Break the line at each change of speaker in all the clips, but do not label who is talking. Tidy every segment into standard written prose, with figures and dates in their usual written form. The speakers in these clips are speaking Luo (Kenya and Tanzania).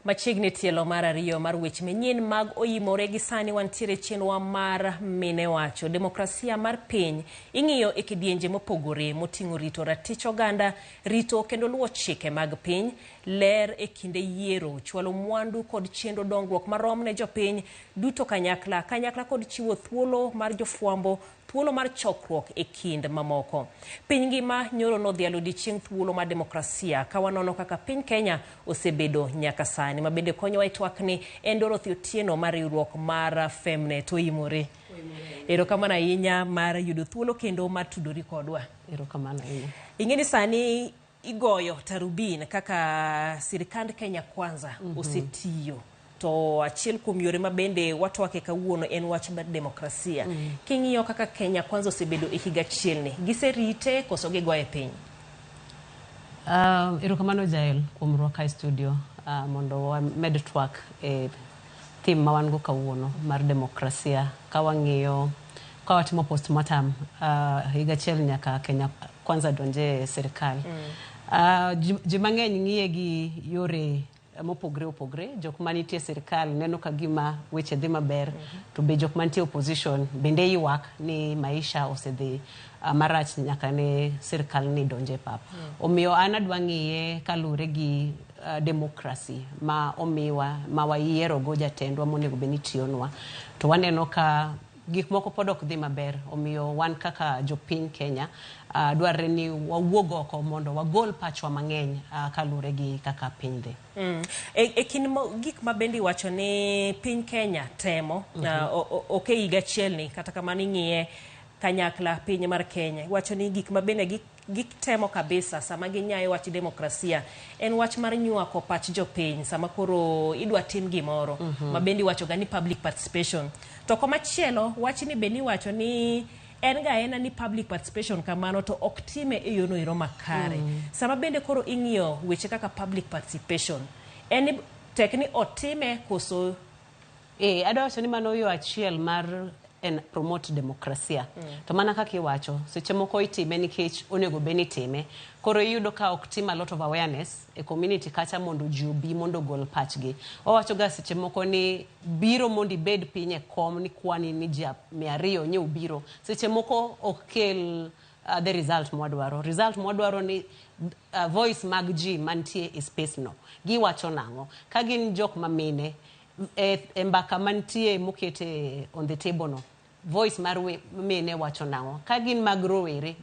Machiegni tielo mar ariyo mar weche manyien mag oyimore gi sani wantiere chenrowa mar mine wacho. Demokrasia mar piny ing'iyo e kidienje mopogore moting'o rito ratich oganda, rito kendo luwo chike mag piny, ler e kinde yiero, chwalo mwandu kod chenro dongruok marom ne jopiny duto kanyakla, kanyakla kod chiwo thuolo mar jofwambo thuolo mar chokruok e kind mamoko. Piny ngima nyoro nodhialo odiechieng thuolo mar demokrasia ka wanono kaka piny Kenya osebedo nyaka sani. Ma bende konyowa e twakni en Dorothy Otieno mar riwruok mar Femnet. Oimore. Erokamano ahinya mar yudo thuolo kendo mar tudori kodwa.
Erokamano ahinya.
Ing'e ni sani igoyo tarubin kaka sirikand Kenya Kwanza osetiyo to achiel kuom yore ma bende watwake kawuono en wach mar demokrasia. King'iyo kaka Kenya Kwanza osebedo e higa achiel ni, giserite koso gigoye piny?
Erokamano Jael kuom rwaka e studio mondo wamed twak e theme ma wan go kawuono mar demokrasia ka wang'iyo ka watimo postmortem higa achiel nyaka Kenya Kwanza donje e sirikal. Ji mang'eny ng'iye gi yore mopogre opogre. Jok manitie e sirikal neno ka gima weche dhi maber, to be jok mantie opposition bende ywak ni maisha osedhi marach nyaka ne sirikal ni donje pap. Omiyo an adwa ng'iye kaluwore gi democracy ma omiwa ma wayiero go jatendwa monego bed ni tiyonwa. To waneno ka gik moko pod ok dhi maber omiyo wan kaka jopiny Kenya dwarre ni wawuog oko mondo wagol pachwa mang'eny kaluwore gi kaka piny dhi.
E kind gik ma bende iwacho ni piny Kenya temo ok e higa achiel ni kata kamano ing'iye kanyakla piny mar Kenya iwacho ni gik ma bende gitemo kabisa sama ginyayo wach demokrasia en wach mar nywako pach jopiny sama koro idwa tim gimoro ma bende iwacho ga ni public participation. To komachielo wachni bende iwacho ni en ga ena ni public participation kamano to ok time e yono ero makare. Sama bende koro ing'iyo weche kaka public participation en ni tek ni otime koso
Adwa wacho ni mano yo achiel mar en promote demokrasia. To mana kaka iwacho, seche moko itime nikech onego bed ni itime. Koro iyudo ka ok tim a lot of awareness e community kacha mondo ji obi mondo ogol pachgi. Wawacho ga seche moko ni biro mondo ibed piny e kom ni kwani ni ji 200 nye obiro. Seche moko ok kel the result mwadwaro. Result mwadwaro ni voice mag ji mantie e space no. Giwacho nang'o? Ka gin jok ma mine, e mbaka mantie mokete on the table no, voice mar mine wacho nang'o? Ka gin mag rowere,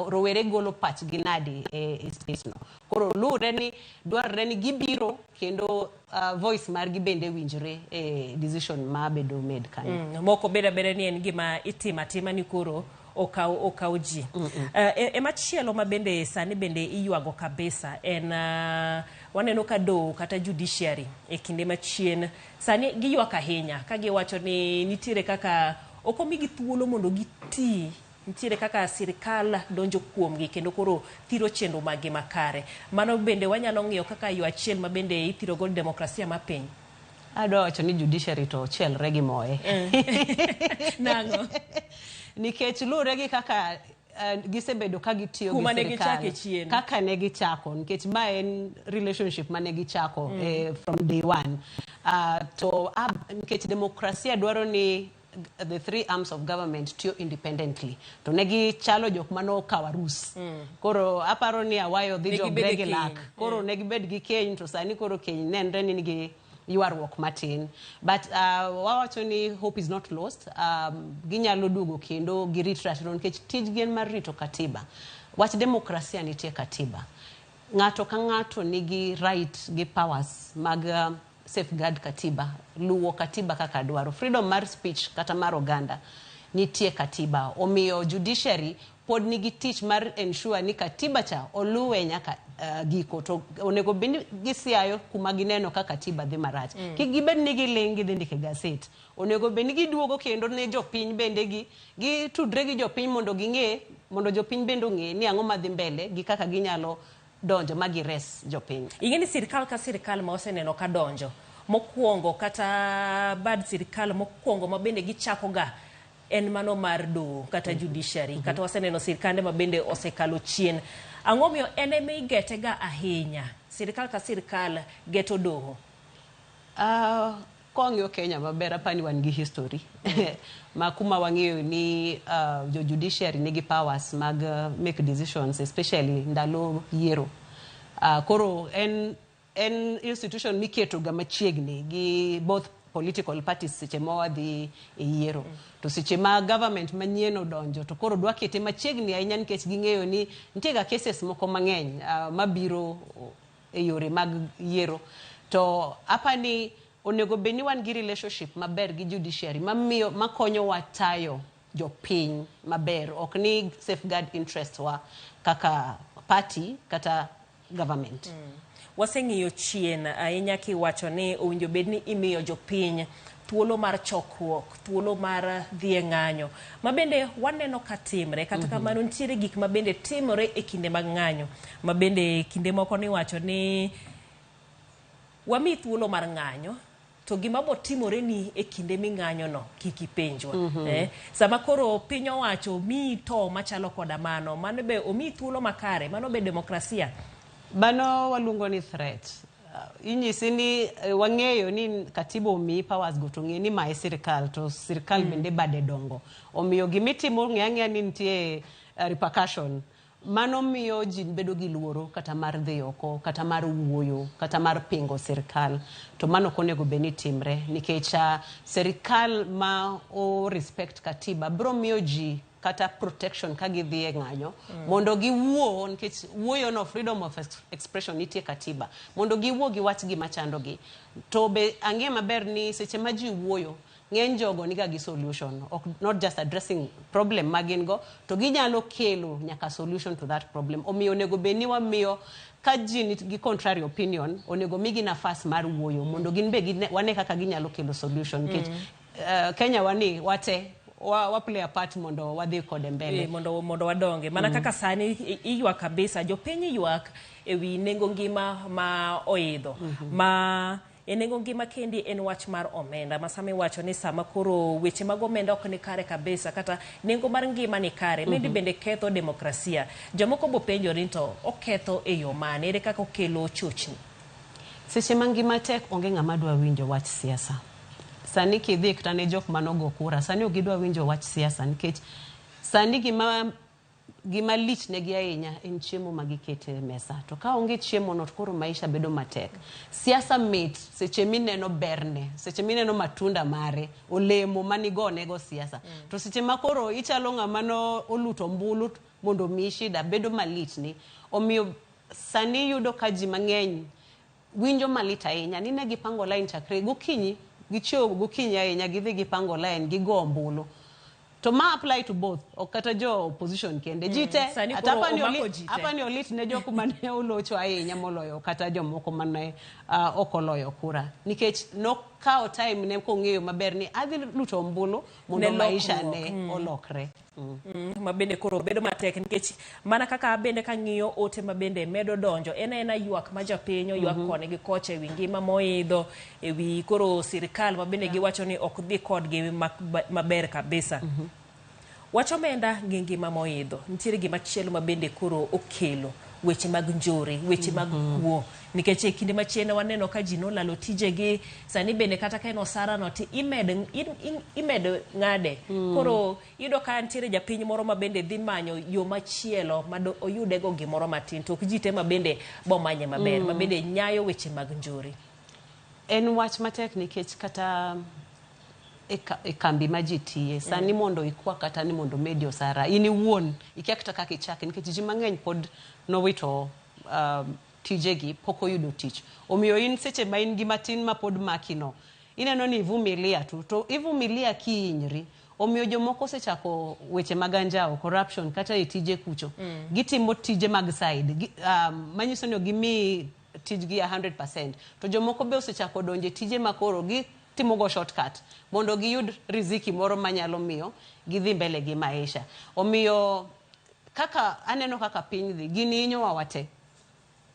rowere golo pachgi nadi e space no? Koro luwre ni dwarore ni gibiro kendo voice margi bende winjre e decision ma bedo made kanyo.
Moko beda abeda ni en gima itimo atima ni koro okaw ji. E machielo ma bende sani bende iywago kabisa en waneno ka doho kata judiciary e kinde machien sani giywak ahinya ka giwacho ni nitiere kaka ok omigi thuolo mondo giti, nitiere kaka sirikal donjo kuomgi kendo koro thiro chenro maggi makare. Mano bende wanyalo ng'iyo kaka yo achiel ma bende ithiro godo demokrasia ma piny.
Adwa wacho ni judiciary to ochielre gi moye.
Nang'o?
Nikech luwre gi kaka gisebedo ka gitiyo gi
Kuma ne
sirikal.
gichake chien.
Kaka ne gichako, nikech ma en relationship mane gichako from day one. To nikech demokrasia dwaro ni the three arms of government tiyo independently. To ne gichalo jok mane okawo arus. Koro aparo ni awayo dhi
Ne
jogre
gibedo e
gi lak.
keny.
Koro ne gibed gi keny to sani koro keny nenre ni nigi ywaruok matin. But wawacho ni hope is not lost. Ginyalo duogo kendo girit ratiro nikech tijgi en mar rito katiba. Wach demokrasia nitie katiba. Ng'ato ka ng'ato nigi right gi powers mag safeguard katiba, luwo katiba kaka dwaro. Freedom mar speech kata mar oganda nitie katiba. Omiyo judiciary pod nigi tich mar ensure ni katiba cha oluwe nyaka giko. To onego bed ni gisiayo kuma gineno ka katiba dhi marach. Kik gibed ni giling' gidhi ndiko e gaset. Onego bed ni giduogo kendo ne jopiny bende gitudre gi jopiny mondo ging'e, mondo jopiny bende ong'e ni ang'o madhi mbele gi kaka ginyalo donjo ma gires jopiny.
Ing'e ni sirikal ka sirikal ma oseneno ka donjo mokwongo kata bad sirikal mokwongo ma bende gichako ga en mano mar doho kata judiciary kata waseneno sirikande ma bende osekalo chien. Ang'o miyo en ema igete ga ahinya? Sirikal ka sirikal geto doho.
Kwang'iyo Kenya maber, apani wan gi history ma kuma wang'eyo ni jo judiciary nigi powers mag make decisions, especially ndalo yiero. Koro en institution miketo ga machiegni gi both political parties seche ma wadhi e yiero. To seche ma government manyien odonjo to koro dwa kete machiegni ahinya, nikech ging'eyo ni nitie ga cases moko mang'eny mabiro e yore mag yiero. To apani onego bed ni wan gi relationship maber gi judiciary mamiyo makonyowa tayo jopiny maber, ok ni safeguard interest wa kaka party kata government.
Waseng'iyo chien ahinya kiwacho ni owinjo bed ni imiyo jopiny thuolo mar chokruok, thuolo mar dhi e ng'anyo, ma bende waneno ka timre. Kata kamano, nitiere gik ma bende timore e kinde mag ng'anyo, ma bende kinde moko niwacho ni wami thuolo mar ng'anyo, to gima bo timore ni e kinde ming'anyo no kik ipenjwa. Sama koro piny owacho miyi to machalo koda mano, mano be omiyi thuolo makare, mano be demokrasia.
Mano waluongo ni threat. Inyisi ni wang'eyo ni katiba omiyi powers go, to ng'e ni mae sirikal, to sirikal bende bade dongo. Omiyo gimitimo, ng'e ang'eya ni nitie repercussion. Mano miyo ji bedo gi luoro kata mar dhi oko, kata mar wuoyo, kata mar pingo sirikal. To mano ok onego bed ni timre, nikech sirikal ma o respect katiba biro miyo ji kata protection ka gidhi e ng'anyo mondo giwuo, nikech wuoyo no, freedom of expression nitie katiba, mondo giwuo giwach gima chandogi. To be ang'e maber ni seche ma ji wuoyo, ng'eny jogo niga gi solution, ok not just addressing problem ma gin go, to ginyalo kelo nyaka solution to that problem. Omiyo onego bed ni wamiyo ka ji nigi contrary opinion, onego migi nafas mar wuoyo mondo gin be wane kaka ginyalo kelo solution, nikech Kenya wani wate wa play a part mondo wadhi kode mbele.
Mondo wadonge mana kaka sani iywak kabisa, jopiny ywak ewi nengo ngima ma oidho, ma e nengo ngima kendi en wach mar omenda, ma sama iwacho ni sama koro weche mag omenda ok ni kare kabisa, kata nengo mar ngima ni kare, mendi bende ketho demokrasia. Jomoko bo penjore ni to oketho e yo mane, ere kaka okelo chochni?
Seche ma ngima tek, onge ng'ama dwa winjo wach siasa. Sani kidhi kata ne jok manogo kura, sani ok gidwa winjo wach siasa, nikech sani gima lich negi ahinya en chiemo ma giketo e mesa. To ka onge chiemo no, to koro maisha bedo matek. Siasa mit seche mineno berne, seche mineno matunda mare, olemo manigonego siasa. To seche ma koro ichalo ng'ama no oluto ombulu mondo omiyi shida, bedo malich ni. Omiyo sani yudo ka ji mang'eny winjo malit ahinya ni ne gipango line chakre gokinyi, gichiewo gokinyi ahinya, gidhi gipango line, gigo ombulu. To ma apply to both, ok kata jo opposition kende, ji te.
Sani
Ata
koro
apani
omako ji te.
Apani olit ne jok mane olocho ahinya moloyo kata jomoko mane ok oloyo kura, nikech nokawo time ne kong'eyo maber ni adhi luto ombulu mondo
Ne
maisha
lokruok.
ne olokre.
Ma bende koro bedo matek, nikech mana kaka bende kang'iyo ote ma bende medo donjo, en aena ywak ma jopiny oywak koni gi kocha ewi ngima moidho, ewi koro sirikal ma bende giwacho ni ok dhi kodgi maber kabisa. Wach omenda gi ngima moidho, nitiere gima chielo ma bende koro okelo weche mag njore, weche mag kuo, nikech e kinde machien waneno ka ji nolalo tijegi. Sani bende kata ka en osara no ti imedo ng'ade. Koro iyudo ka nitiere japiny moro ma bende dhi manyo yo machielo mado oyudego gimoro matin, to ok ji te ma bende bomanye maber, ma bende nyayo weche mag njore.
En wach matek, nikech kata e kambi ma ji tiye sani, mondo ikwa kata ni mondo medi osara, in iwuon ikia kata kaka ichake, nikech ji mang'eny pod nowito tijegi, pok oyudo tich. Omiyo in seche ma in gi matin ma pod maki no, ineno ni ivumilia tu, to ivumilia kihinyri. Omiyo jomoko osechako weche mag anjawo, corruption, kata e tije kucho. Gitimo tije mag side manyiso ni ok gimi tijgi 100%. To jomoko be osechako donje tije ma koro gitimogo shortcut mondo giyud riziki moro manyalo miyo gidhi mbele gi maisha. Omiyo kaka aneno kaka piny dhi, gini hinyowa wate.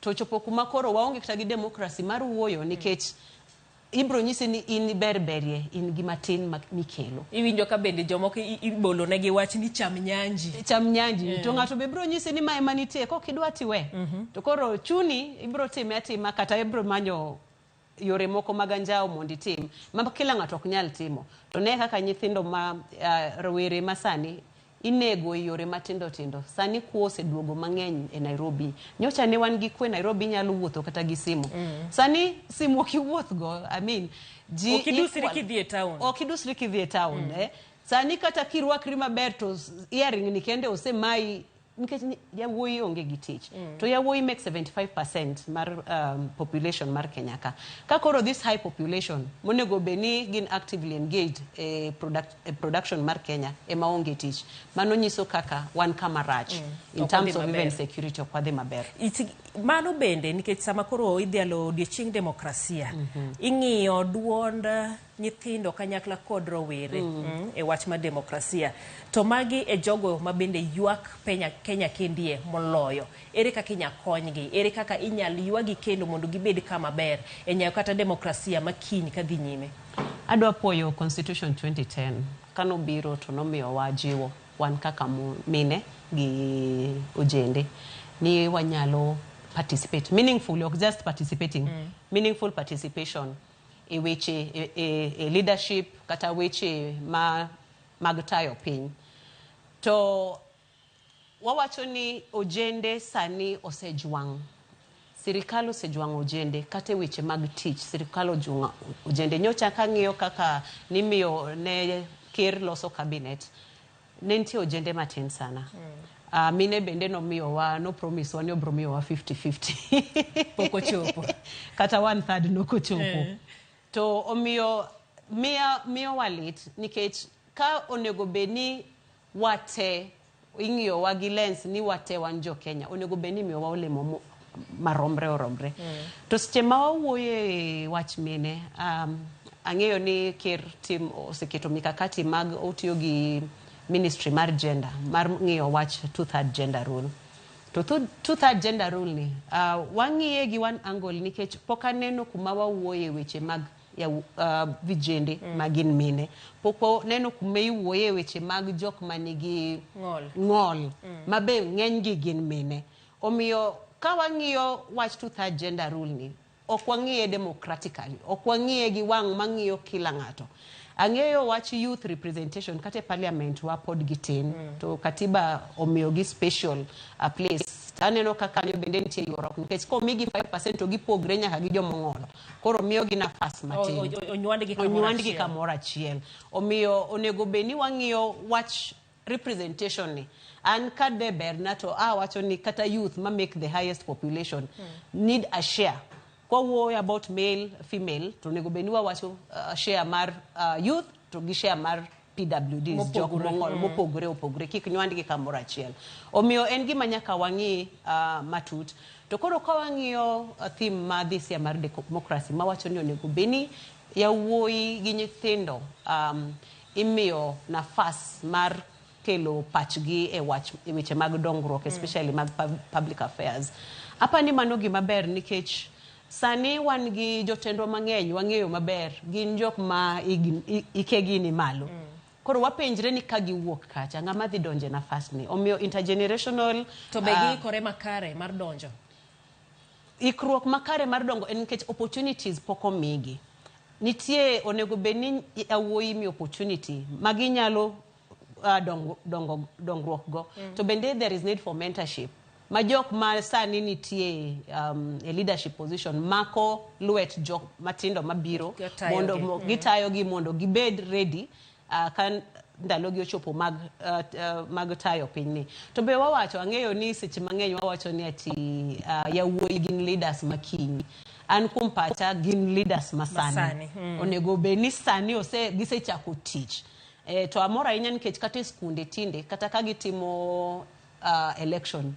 To chopo kuma koro waonge kata gi democracy mar wuoyo, nikech ibro nyisi ni in ber berie, in gi matin mikelo.
Iwinjo ka bende jomoko ibolo negi wach ni cham nyanji.
Cham nyanji. To ng'ato be bro nyisi ni mae manitie, kok idwa tiwe. To koro chuni ibro time atima, kata ibro manyo yore moko mag anjawo mondo itim ma kila ng'ato ok nyal timo. To ne kaka nyithindo ma rowere masani inego e yore matindo tindo. Sani kuo oseduogo mang'eny e Nairobi. Nyocha ne wan gi kwe Nairobi, inyalo wuotho kata gi simu. Sani simu ok iwuoth go. I mean, ji
Ok idusri kidhi e town.
Ok idusri kidhi e town. Sani kata kirwakri maber to earring ni kende osemayi nikech yawuoyi onge gi tich. To yawuoyi make 75% mar population mar Kenya ka. Ka koro this high population monego bed ni gin actively engaged e production mar Kenya ema onge tich. Mano nyiso kaka wan kama rach in
Ok
terms
wadhi
of even
maber.
security, ok wadhi maber.
Mano bende nikech sama koro idhialo odiochieng demokrasia, ing'iyo duond nyithindo kanyakla kod rowere e wach mar demokrasia, to magi e jogo ma bende ywak penya Kenya kendie moloyo. Ere kaka inya konygi? Ere kaka inyal ywagi kendo mondo gibed kama ber e nyayo kata demokrasia ma kiny kadhi nyime?
Adwa puoyo Constitution 2010 kanobiro to nomiyowa jiwo wan kaka mine gi ojende ni wanyalo participate meaningfully, ok just participating, meaningful participation e weche e leadership kata weche ma mag tayo piny. To wawacho ni ojende sani osejwang', sirikal osejwang'o ojende kata e weche mag tich. Sirikal ojwang'o ojende. Nyocha kang'iyo kaka nimiyo ne ker loso cabinet, ne nitie ojende matin sana. Mine bende nomiyowa, no promise wa ni obro miyowa 50-50.
Pok ochopo.
Kata one third nokochopo. To omiyo miyowa lit nikech ka onego bed ni wate ing'iyowa gi lens ni wate wan jo Kenya, onego bed ni imiyowa olemo maromre oromre. To seche ma wawuoyo e wach mine, ang'eyo ni ker tim oseketo mikakati mag otiyo gi ministry mar gender mar ng'iyo wach two third gender rule. To two third gender rule ni wang'iye gi one angle nikech pok aneno kuma wawuoye weche mag vijende ma gin mine. Pok waneno kuma iwuoye weche mag jok manigi
ng'ol,
ng'ol ma be ng'enygi gin mine. Omiyo ka wang'iyo wach two third gender rule ni, ok wang'iye democratically, ok wang'iye gi wang' mang'iyo kila ng'ato. Ang'eyo wach youth representation kata e parliament wa pod gitin, to katiba omiyogi special place. Aneno ka kanyo bende nitie ywaruok nikech komigi 5% to gipogre nyaka gi jomong'ol. Koro miyogi nafas matin.
Onywandgi kamoro
Onywandgi
achiel.
Kamoro achiel. Omiyo onego bed ni wang'iyo wach representation ni. An ka de berna to awacho ni kata youth ma make the highest population need a share. Kwawuoyo about male, female, to onego bed ni wawacho share mar youth to gi share mar PWDs, jok
Mopogore.
mong'ol mopogore opogore, kik nywandgi kamoro achiel. Omiyo en gima nyaka wang'i matut. To koro ka wang'iyo theme ma this year mar democracy mawacho ni onego bed ni yawuoyi gi nyithindo imiyo nafas mar kelo pachgi e wach e weche mag dongruok, especially mag public affairs. Apa ni mano gima ber nikech sani wan gi jotendwa mang'eny wang'eyo maber gin jok ma ikegi ni malo. Koro wapenjre ni ka giwuok kacha, ng'ama dhi donjo e nafas ni? Omiyo intergenerational
To be giikore makare mar donjo?
Ikruok makare mar dongo en nikech opportunities pok omigi. Nitie onego bed ni yawuoyi mi opportunity ma ginyalo dongruok go. To bende there is need for mentorship ma jok ma sani nitie e leadership position mako lwet jok matindo mabiro
Gitayogi.
Mondo gitayogi mondo gibed ready ka ndalogi ochopo mag tayo pinyni. To be wawacho, ang'eyo ni seche mang'eny wawacho ni ati yawuoyi gin leaders makiny. An kuom pacha gin leaders masani.
Masani,
Onego bed ni sani gisechako tich. To amor ahinya nikech kata e skunde tinde kata ka gitimo election,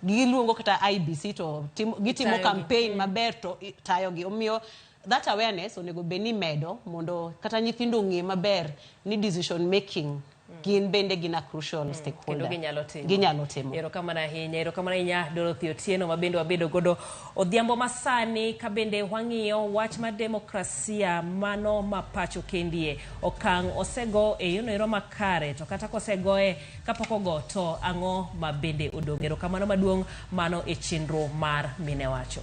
giluongo kata IEBC to gitimo
Tayogi.
Campaign maber to tayogi. Omiyo that awareness onego bed ni medo mondo kata nyithindo ong'e maber ni decision making gin bende gin a crucial stakeholder.
Kendo ginyalo timo.
Ginyalo timo.
Erokamano ahinya, erokamano ahinya Dorothy Otieno ma bende wabedo godo odhiambo masani ka bende wang'iyo wach mar demokrasia mano ma pacho kendie. Okang' osego e yono ero makare to kata kosegoye kapok ogo to ang'o ma bende odong'. Erokamano maduong' mano e chenro mar Mine Wacho.